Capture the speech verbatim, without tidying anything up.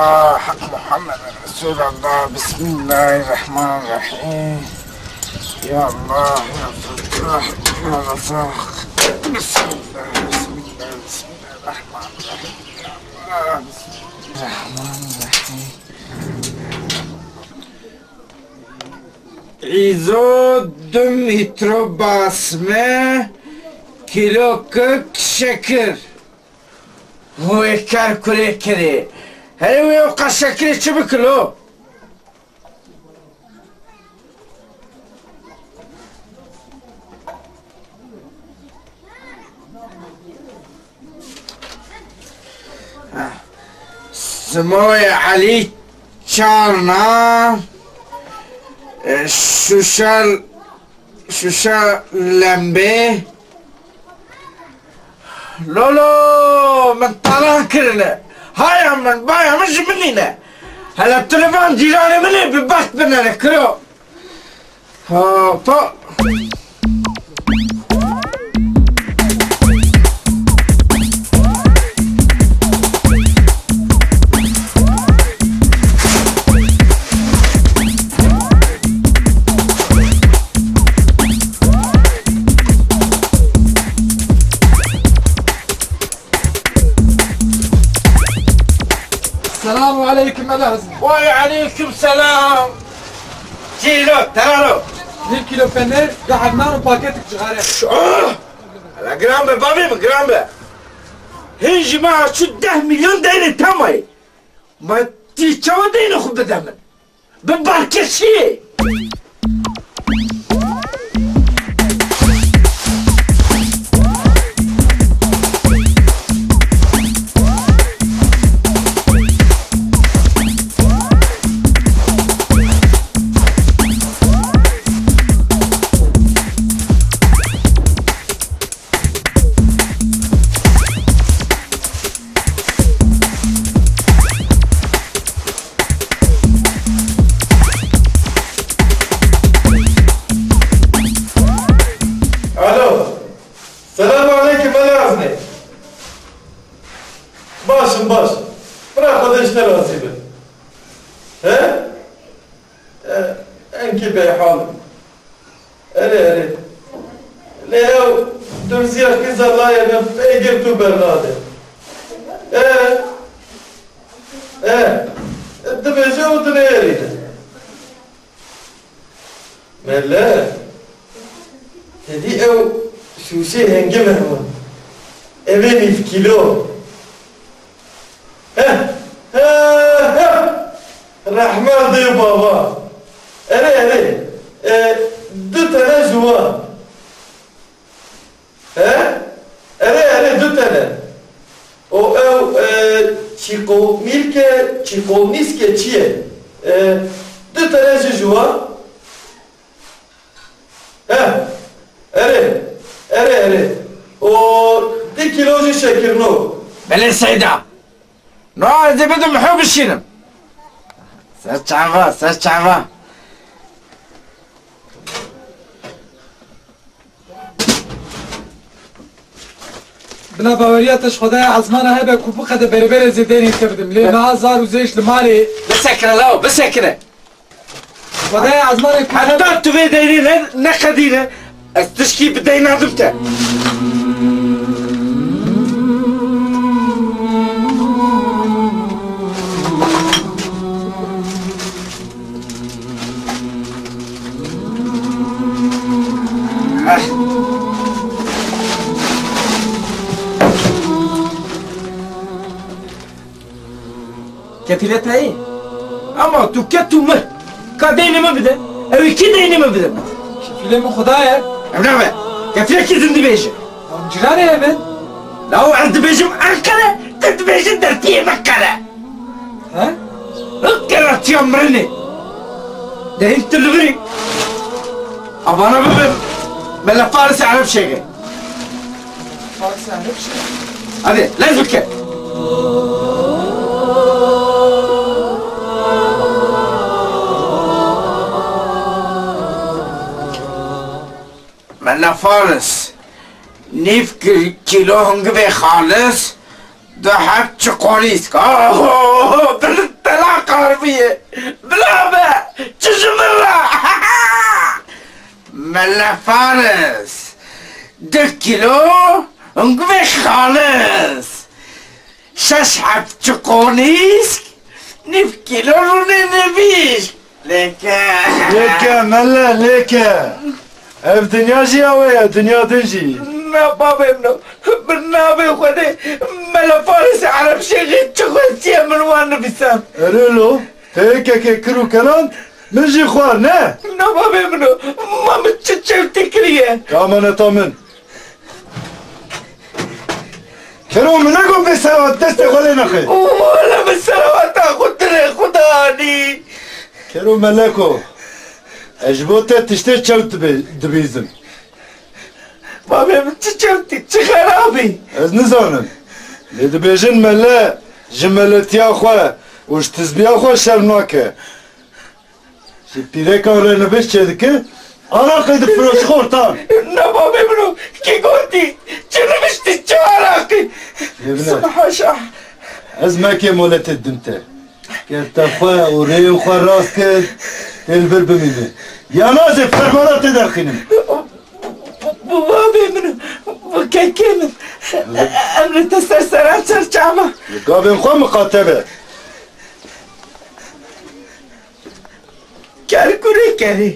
Ah, hak Muhammed Resulallah. Bismillahirrahmanirrahim. Ya Allah, ya Fettah, ya Razzak. Bismillah, bismillah, bismillahirrahmanirrahim. Ya Allah, bismillahirrahmanirrahim. Îzo du mîtro basme, kîlo kek şekir. Wê ker kurê kirê. Herê wê ew qas şekirê çi bikilo? Simoyê Elî çarna, e, şûşa, şûşa lembê. Lolo, min talan kirine. Haya min, baya min ji min nîne. Hele tu li van cîranê min ê bi bext binere kiro. Hopa. Selamu aleykum Elazığ. Vay aleykum selam. Kîlo, teraro. Nîv kîlo penir, du heb nan û paketik cixare. Şah! Hele giran be, bavê min, giran be. Hîn ji me çû deh milyon deynê te mayê. Ma tî çawa deynê xwe bide min? Bi balkêşiyê. Alo. Selamu aleykum, Elazığ. Baş im, baş. Bira Xwedê ji te razî be. He? E, enkî bêhal im. Erê, erê. Lê ew durziya qîza layê me pê girt û bernade. E, e, dibêje û dinêrîne. Mele, te dî ew şûşê hengê me hewa. Ev ê nîv kîlo. Heh, heh, heh. Rehma dê baba. Erê, erê. E, du tene ji wan. He? Erê, erê, du tene. O ew, e, çîqolmîlke, çîqolnîske çi ye? E, du tene jî ji wan. He. Erê. Erê, erê. O du kîlo jî şekirno. Belê seyda. No ez ê bidim hew bişînim. Ser çava, ser çava. Bila baweriya te ji Xwedaya ezmana hebe ku bu qede berê berê zêdeynê te bidim. Lê niha zar û zêş li malê. Bisekine law, bisekine. Xwedaya ezmanê ku heta tu vê deynê ne, neqedîne, ez tişkî bi deyna dim te. Kefîlê te yê? Ama tu ket û mir. Ka deynê min bide. Ew ê kî deynê min bide? Kefîlê min Xuda ye. Ev nabe. Kefîlê kî zindî bêje? Em cîranê ye min. Law ez dibêjim Enqere, tu dibêjin dertiyê min qere. He? Hik keratiya mirinê. Dehîn tu li vir î. Avana bibim. Mele Faris Ereb şêge. Faris Ereb şêge. Hadi, lez bike. Mele Faris. Nîv ki-, kîlo hingivê xalis, du heb çiqolîsk. Aho, ho, ho, bilind. qarbiyê. Bila be, çi ji min re? Mele Faris, du kîlo hingvê xalis, şeş heb çiqonîsk, nîv kîlo rûnê nivîşk. Lêke. Lêke, mele, lêke. Ev dinya jî ya we ye, dinya din jî. Na bavê min o. Bi navê Xwedê, Mele Farisê Erebşêxê çi xwestiye min wan nivîsand. Erê lo, te yekekê kir û keland, min jî xwar, ne? Na bavê min o. Ma min çi çewtî kiriye? Ka emaneta min. Kero, min negot bê serawet, destê xwe lê nexe. Wele min seraweta xwe dilê xwe danî. Kero meleko, ez ji bo te tiştê çewt dibe-, dibîzim. Bavê min çi çewtî, çi xerabî? Ez nizanim. Lê dibêjin mele ji meletiya xwe û ji tizbiya xwe şerm nake. Ji pîrekan re nivîs çêdike, araqê difiroşi xortan. Na bavê min o, kî gotî? Çi nivîştî, çi araqî? Lê bine. Subhaşa. Ez mekê moletê dim te. Ger te xwe û rêyên xwe rast kir, tê li vir bimîne. Ya na jî fermana tê derxînim. Bu bavê min o, bu kekê min. Em li te ser seran ser çava. Li gavên xwe miqate be. Ker kurê kerê.